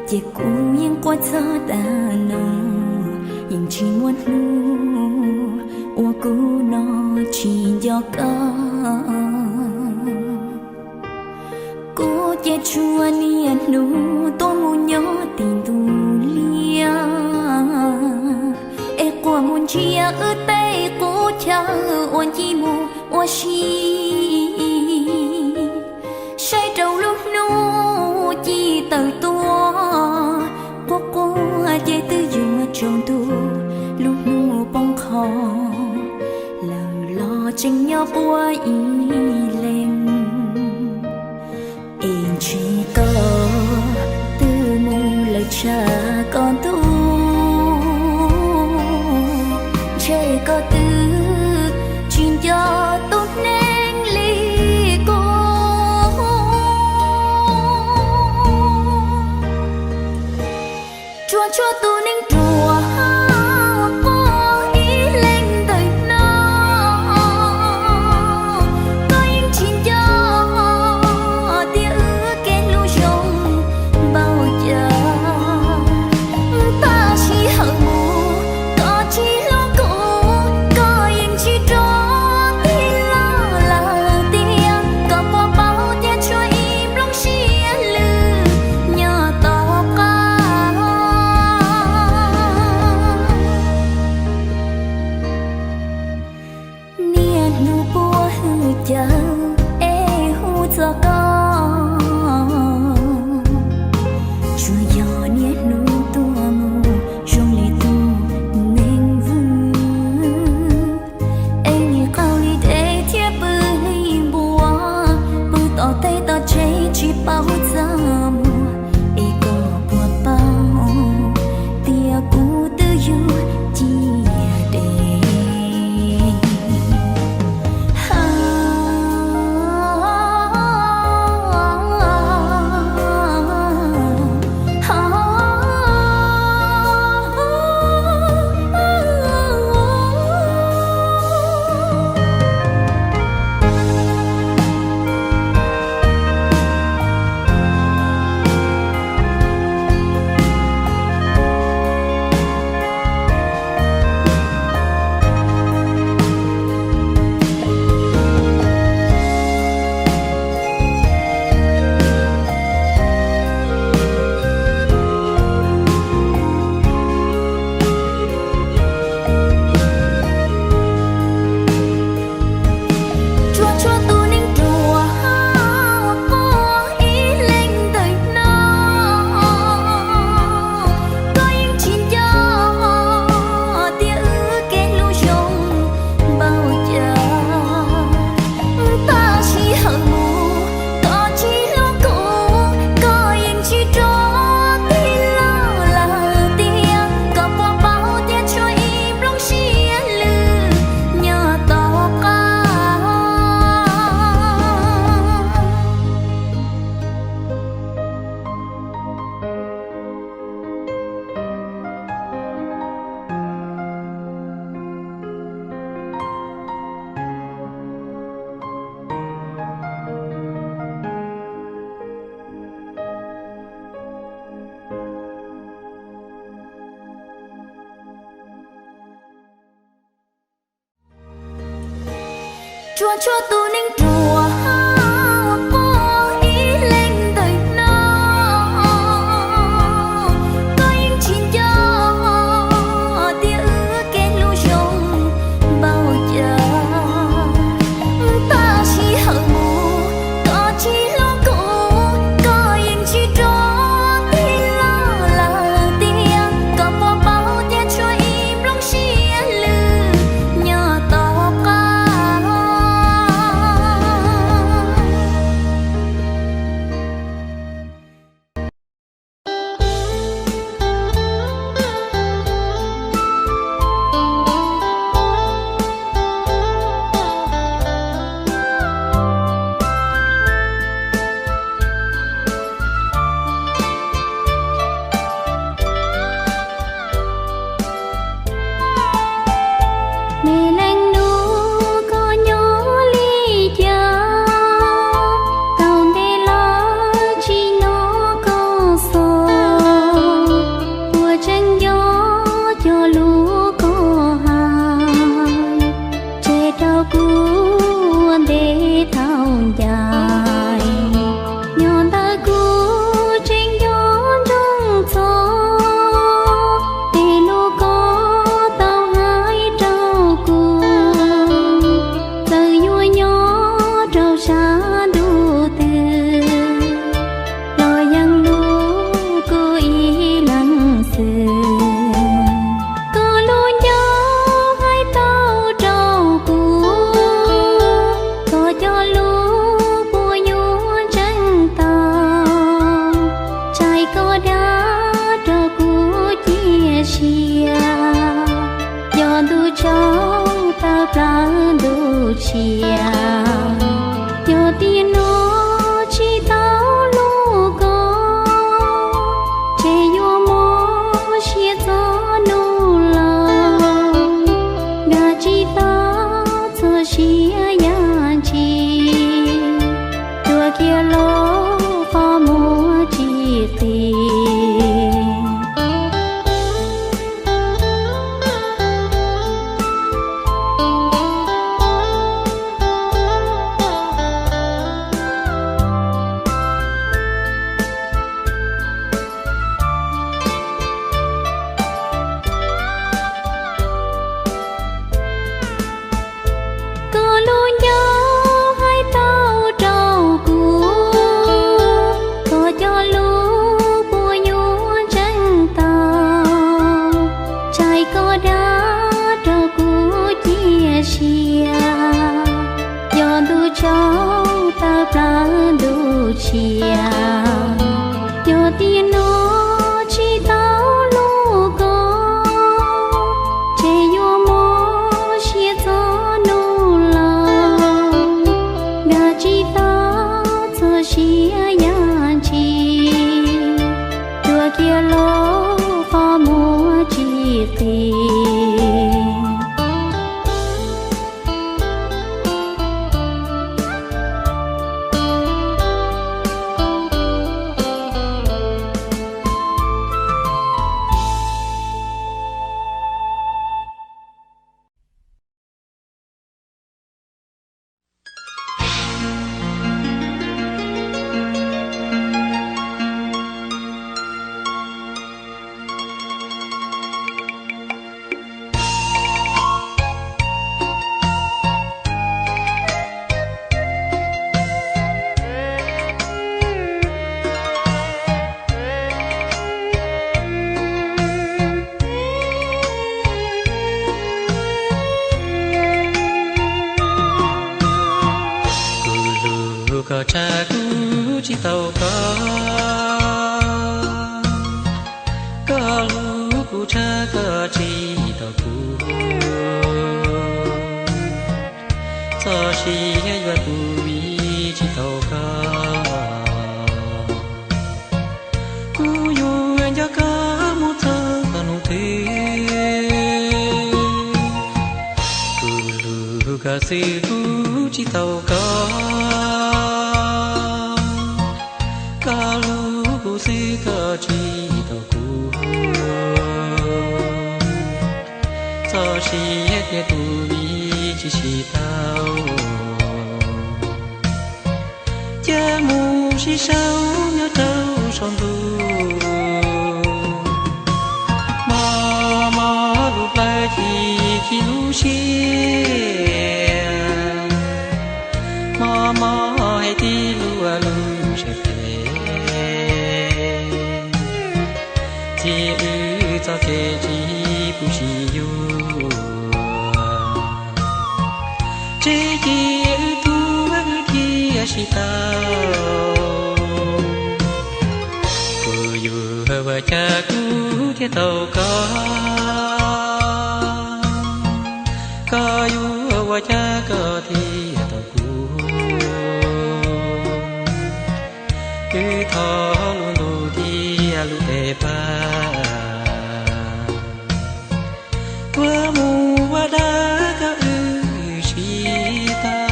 Ces kuv yeej quaj txog tas no, yeej tsis muaj hnub uas kuv no tsis nco koj. Kuv ces tsuas niaj hnub tuaj mus nyob tim ntug liaj, es quaj mus ntsia wb tej qub chaw uas ncig mus ua si. Saib rau lub hnub ci tawm tuaj, quaj quaj ces twb yuav tsaus ntuj, lub hnub poob qho, lawm los tseem nyob quaj ib leeg. Es ntshe koj twb mus lawm tshav koj ntuj, ntshe koj twb tsis nco tus neeg li kuv. Tsuas tshuav tus neeg ruam quaj ib leeg ntawm no, koj yeej tsis nco tias wb kev hlub zoo npaum cas. Tag sij hawm mus koj tsis hlub kuv, koj yeej tsis rov tig los lawm tiag. Koj puas paub tias tshuav ib nplooj siab lwj nyob tom qab. Niaj hnub puab hwj cawv es hu txog koj, tsuas yog niaj hnub tuaj mus zoo li tus neeg vwm. Es nim qau li dej thiab pw li npua, pw tom teb tom tsev tsis paub txaj muag. Es koj puas paub tias kuv twb yuav ciaj des. Tsuas tshuav tus neeg ruam quaj ib leeg ntawm no, koj yeej tsis nco tias wb kev hlub zoo npaum cas. Tag sij hawm mus koj tsis hlub kuv, koj yeej tsis rov tig los lawm tiag. Koj puas paub tias tshuav ib nplooj siab lwj nyob tom qab. Tsuas tshuav tus neeg ruam quaj ib leeg ntawm no, koj yeej tsis nco tias wb kev hlub zoo npaum cas. Tag sij hawm mus koj tsis hlub kuv, koj yeej tsis rov tig los lawm tiag. Koj puas paub tias tshuav ib nplooj siab lwj nyob tom qab. twg. Koj lub nco hais tau rau kuv, koj cov lus puas yuav ntseeg tau. Tsaig koj dag rau kuv cia siab, yog ntuj tsaus taw plaws ntuj tshiab. Yog tias nug tsis tau lus koj, ces yuav mob siab txog nus laus. Nkag tsis tau txoj sia yam ntsis, tuag kiag los qhov muag tsis qis. Koj lub nco hais tau rau kuv, koj cov lus puas yuav ntseeg tau. Tsaig koj dag rau kuv cia siab, yog ntuj tsaus taw plaws ntuj tshiab. Yog tias nug tsis tau lus koj, ces yuav mob siab txog nus laus. Nkag tsis tau txoj sia yam ntsis, tuag kiag los qhov muag tsis qis. Kuv hlub koj tshaj kuv tsis tau koj, koj hlub kuv tshaj koj tsis tau kuv. Txoj sia yuav tu vim tsis tau koj, kuv yuav nco koj mus txog hnub twg. Kuv hlub koj xwb kuv tsis tau koj, koj hlub kuv xwb koj tsis tau kuv. Txoj sia thiaj tu vim tsis sib tau, cia mus sib sau nyob rau saum ntuj. Mob mob lub plawv ci ci lub siab, mob mob hais tib lub lub siab phem. Txij wb txoj kev tsis pub sib yuav, tsev cia wb tuag wb thiaj sib tau. Kuv yuav ua cas kuv thiaj tau koj, koj yuav ua cas koj thiaj tau kuv. Wb thov lub ntuj thiab lub teb pab, tuaj mus ua dab kom wb sib tau.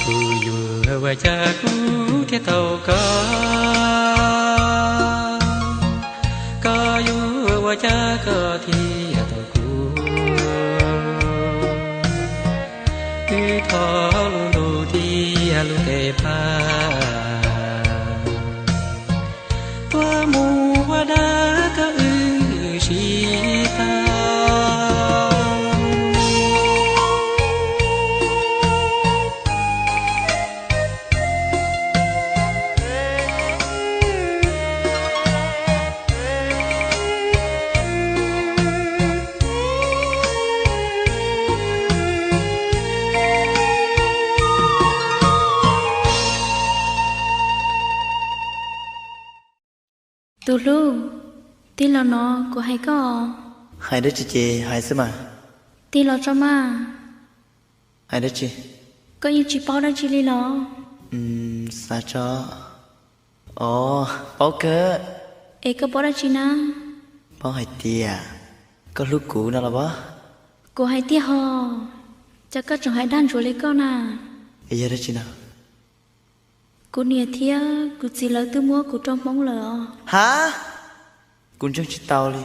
Kuv yuav ua cas kuv thiaj tau koj, koj yuav Ua cas koj thiaj tau kuv, twb thov lub ntuj thiab lub tes pab, tuaj mus ua dab koj wb sib tag. Tus hlub, tig los no kuv hais koj. Hais dab tsi ces hais xwb mas. Tig los tso mas. Hais dab tsi? Koj yeej tsis paub dab tsi li los? Xav tso. Os, paub kawg. Es koj paub dab tsi na? Paub hais tias koj hlub kuv no los pab. Kuv hais tiag hos, cas koj tseem hais dag ntsuav li koj na? Yog dab tsi no? Kuv niam thiab kuv txiv lawv twb muab kuv rau Hmoob lawm os. Ha, kuv ntseeg tsis tau li.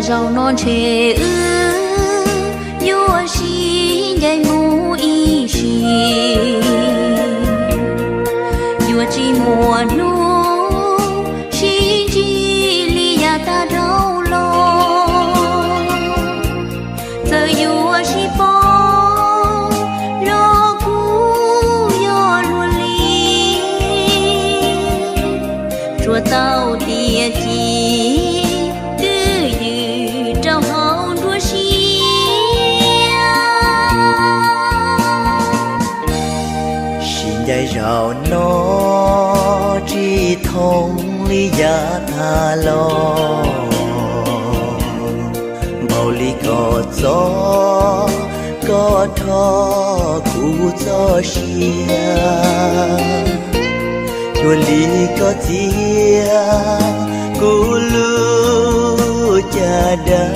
Zaum no ntshe wb yuav sib ncaim mus ib sim, yuav tsis muaj hnub sib ntsib li yav tag dhau los. Txawm yuav sib paub los kuj yog luag li, tsuas tau tiam cis twj ywm rau hauv nruab siab. Sib ncaim zaum no tsis thooj li yav tag los, npaum li koj txoj, koj rho kuv txoj sia. Cuag li koj txiav kuv lub caj dab,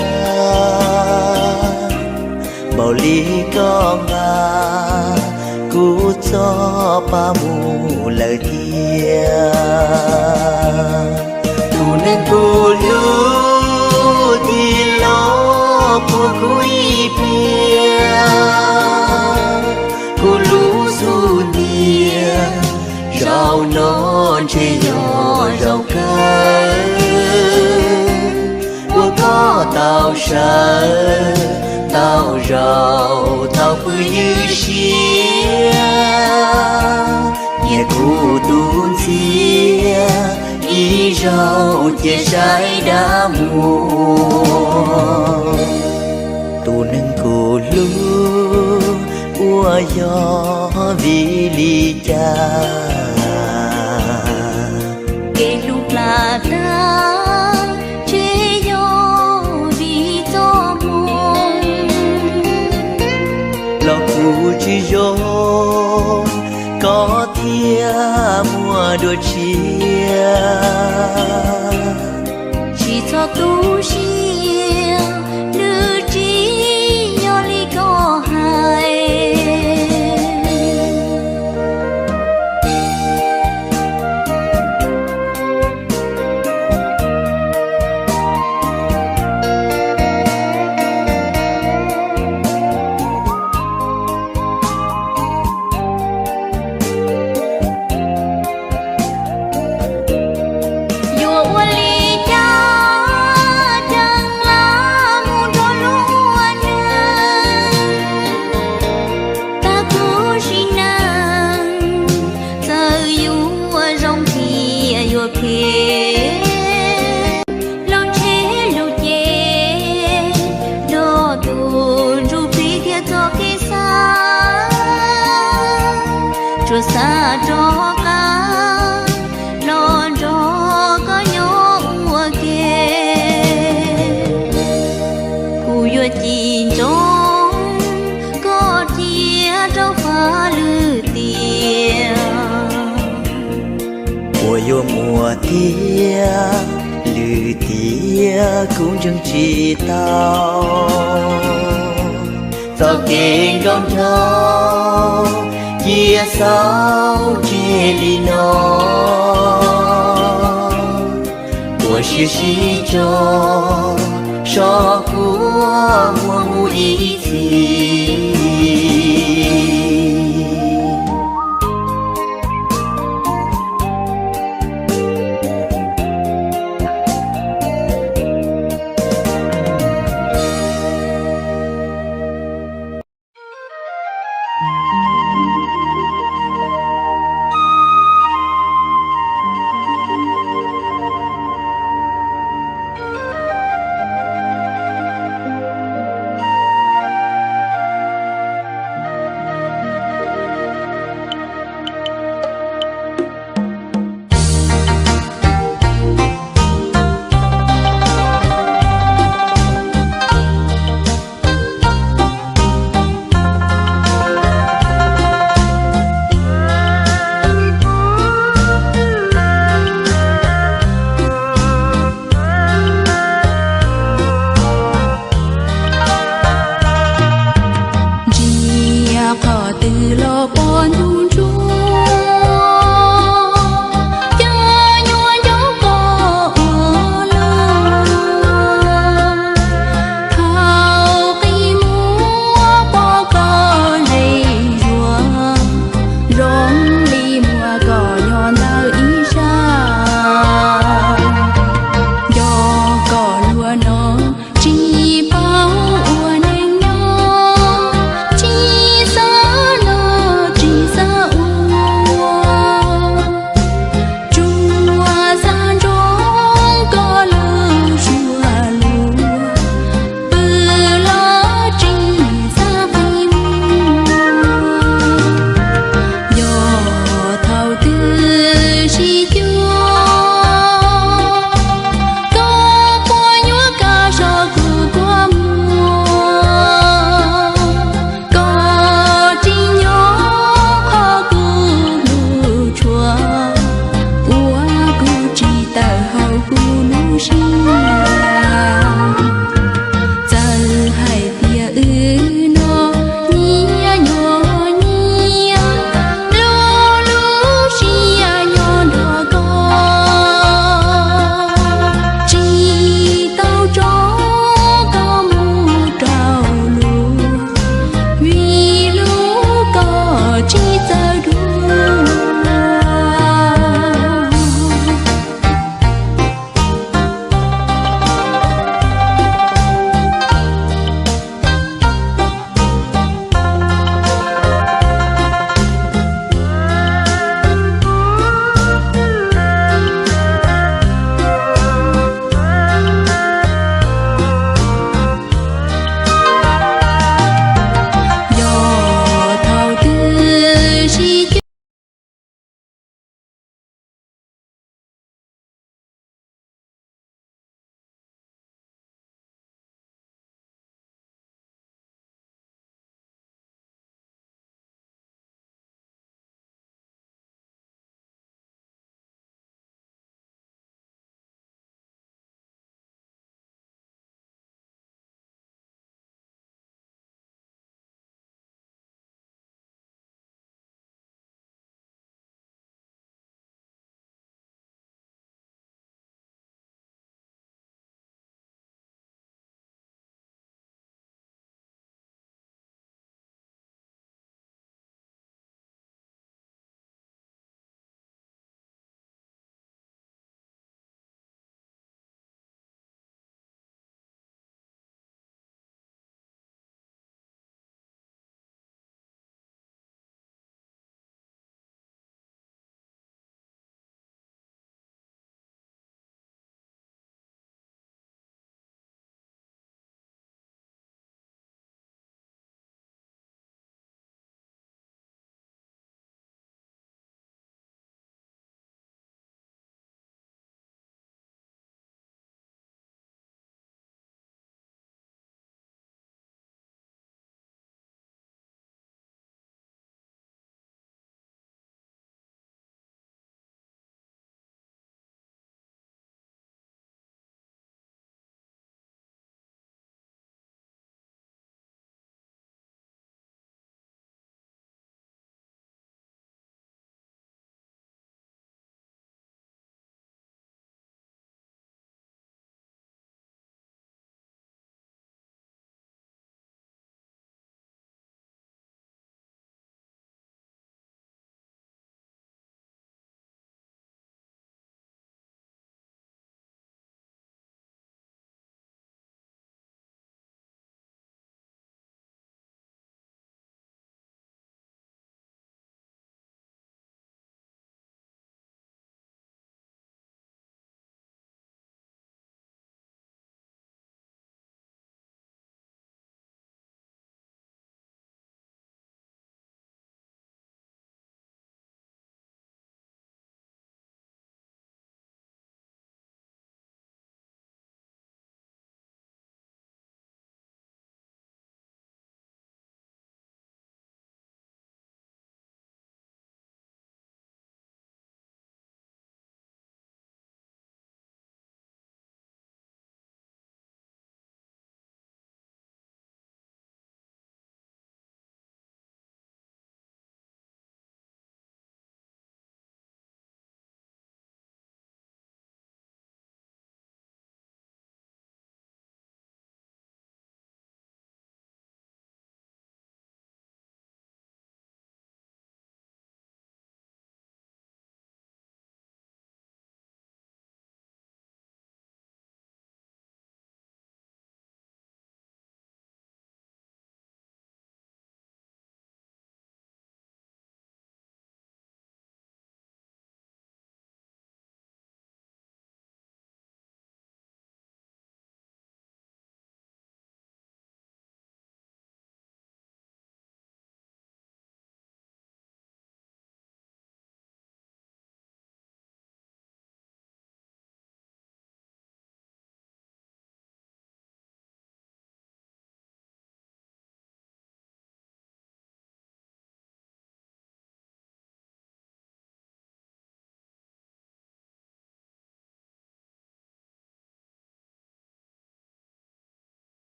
npaum li koj nqa kuv txoj pa mus lawm thiab. Tus neeg kuv hlub tig los puag kuv ib pliag, kuv lub xub ntiag zaum no ntshe yog zaum kawg uas koj tau sawv tau zaum tau pw ywj siab. Nyiam kuv tus ntxhiab ib zaug cia saib dab muag. Tus neeg kuv hlub ua yog vim li cas? Kev hlub plam tag ntshe yog vim txoj hmoo, los kuv tsis zoo, koj thiaj muaj dua tshiab. Tsis txhob tu siab, nws tsis yog li koj hais. Thiab lwm tiam kuv ntseeg tsis tau txoj kev nco ntsoov cia xaus tseg li no. Ua siab sib tso, so kuv muaj mus ib txhis.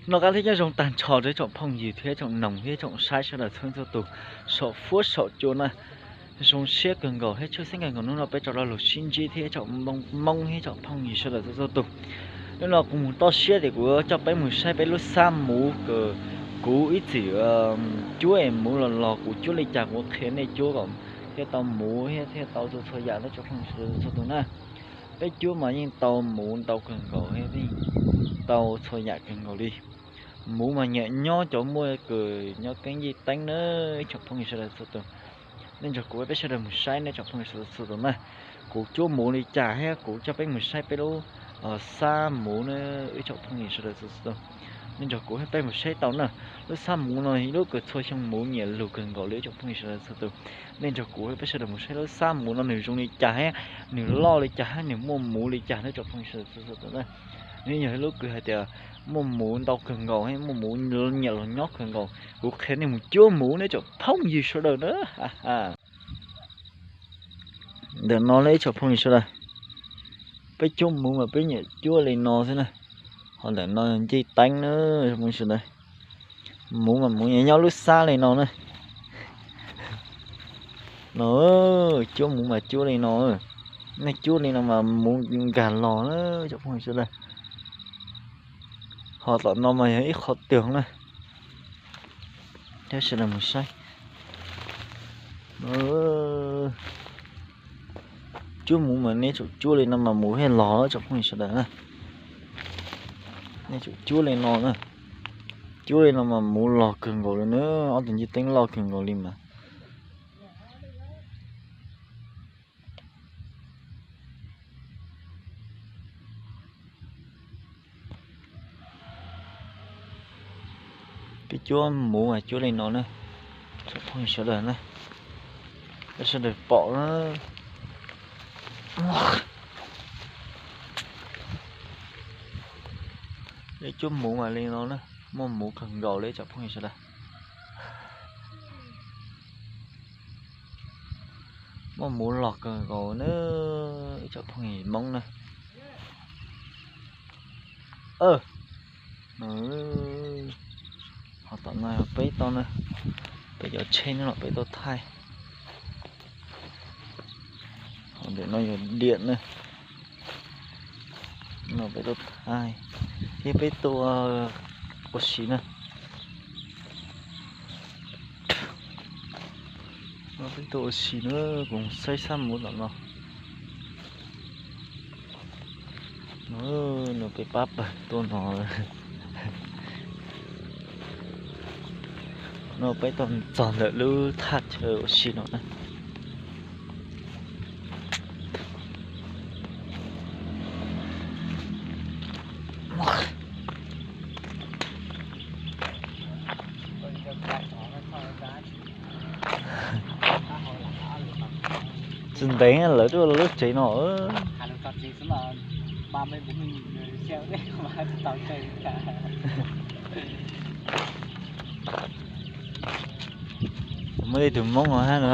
Noj qab thiab nyob zoo tag nrho rau ib tsoom phooj ywg thiab tsoom noog thiab tsoom saib sawv daws txhua txhua tus saum fuab saum cua na. Zoo siab kawg nkaus thiab tshwj xeeb kawg nkaus hnub no peb rov los sib ntsib thiab ib tsoom Hmoob thiab tsoom phooj ywg sawv daws txhua txhua tus. Hnub no kuv mus toj siab tias kuv coj peb mus saib peb lub xab muv kws kuv ib txwm cuab es muv los los kuv cuab li cas kuv qhia nej cuab kom thiaj tau muv thiab thiaj tau txhua txhua yam na tsoom phooj ywg sawv daws txhua tus na. Peb cuab mas yeej tau muv ntau kawg nkaus thiab yeej tau txhua yam kawg nkaus li. Muv mas nyiam nyob cov muaj kws nyob keeb yij teeb na ib tsoom phooj ywg sawv daws txhua tus. Nej nrog kuv peb sawv daws mus saib na tsoom phooj ywg sawv daws txhua tus na. Kuv cuab muv li cas thiab kuv coj peb mus saib peb lub xab muv na ib tsoom phooj ywg sawv daws txhua tus. Nej nrog kuv peb mus saib tau na. Lub xab muv no ib lub kws txhua xyoo muv nyiam lug kawg nkaus li ib tsoom phooj ywg sawv daws txhua tus. Nej nrog kuv peb sawv daws mus saib lub xab muv no nws zoo li cas thiab nws loj li cas thiab nws muaj muv li cas na tsoom phooj ywg sawv daws txhua tus na. Nws yog ib lub kws hais tias muaj muv ntau kawg nkaus thiab muaj muv nyiam los nyob kawg nkaus. Kuv qhia nej mus cuab muv na tsoom phooj ywg sawv daws na. Ntawm no na ib tsoom phooj ywg sawv daws, peb cuab muv mas peb nyiam cuab li no xwb na. Ho ntawm no ncej teeb na tsoom phooj ywg sawv daws. Muv mas muv nyob lub xab li no na. No, cuab muv mas cuab li no. Nej cuab li no mas muv nkag los na tsoom phooj ywg sawv daws. Ho tom no mas yog ib qho twg na. Thiab sawv daws mus saib. Cuab muv mas nej tsum cuab li no mas muv thiaj los tsoom phooj ywg sawv daws na. Nej tsum cuab li no na. Cuab li no mas muv los kawg nkaus li na. Ob tug ncej teeb loj kawg nkaus li mas. Peb cuab muv mas cuab li no na, tsoom phooj ywg sawv daws na, peb sawv daws pom na. Peb cuab muv mas li no na, muaj muv kawg nkaus li tsoom phooj ywg sawv daws. Muaj muv los kawg nkaus na, ib tsoom phooj ywg Hmoob na. Ho tom no peb tau na, peb cov tsheb no los peb tau thaij. Ho ntawm no yog diam na. No peb tau thaij thiab peb tau ua si na. No peb tau ua si na, kuv saib xab muv tom no. No peb pab pawg tuaj no. No peb tau txog ntawm lub thaj chaw ua si no na. Tsis ntev lawv tuaj lub tsev no. Muaj ib tug Hmoob no hab no.